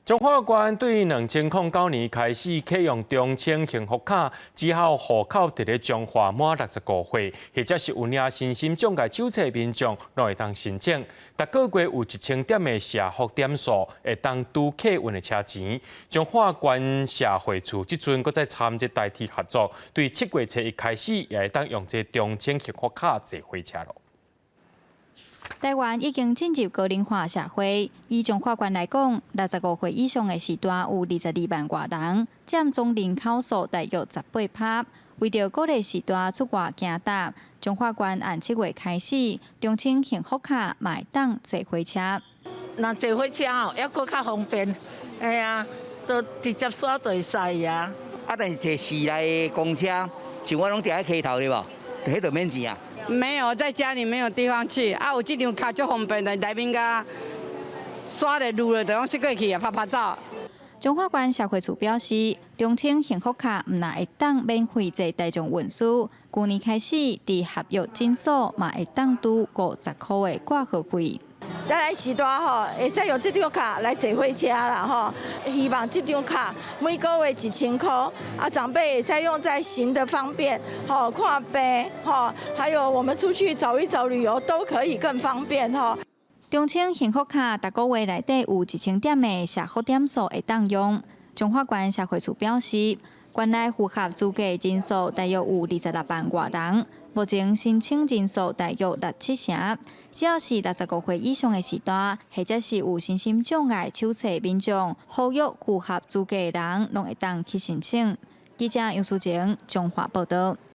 彰化縣對2009年開始啟用中青幸福卡，之後戶口佇咧彰化滿65歲，或者是有領身心障礙手冊民眾，攏會當申請。逐個月有1000點的社福點數，會當拄客運的車錢。彰化縣社會處這陣閣再參這台鐵合作，對7月初一開始，也會當用這中青幸福卡坐火車囉。台灣已經進入高齡化社會，以彰化縣來講，65歲以上的序大有22萬外人，佔總人口數大約18%。為著鼓勵序大出外行搭，彰化縣按7月開始，中青幸福卡嘛會當坐火車。若坐火車吼，猶閣較方便，哎呀，都直接刷就會使啊。啊，但是坐市內的公車，像我攏佇咧溪頭對無？彼就免錢啊。沒有，在家裡沒有地方去啊！有這張卡足方便的，內面共刷咧擼咧，就攏爍過去啊，拍拍照。彰化縣社會處表示，中青幸福卡毋但會當免費坐大眾運輸，舊年開始佇合約診所嘛會當拄50箍的掛號費。咱來序大吼，會使用這張卡來坐火車啦吼。希望這張卡每個月1000箍，啊，長輩會使用在行的方便，吼，看病，吼，還有我們出去走一走旅遊都可以更方便吼。中青幸福卡逐個月內底有1000點的社福點數會當用。彰化縣社會處表示，縣內符合資格人數大約有26萬外人，目前申請人數大約六七成。只要是65歲以上的序大，或者是有身心障礙手冊民眾，合約符合資格的人，攏會當去申請。記者楊淑晴彰化報道。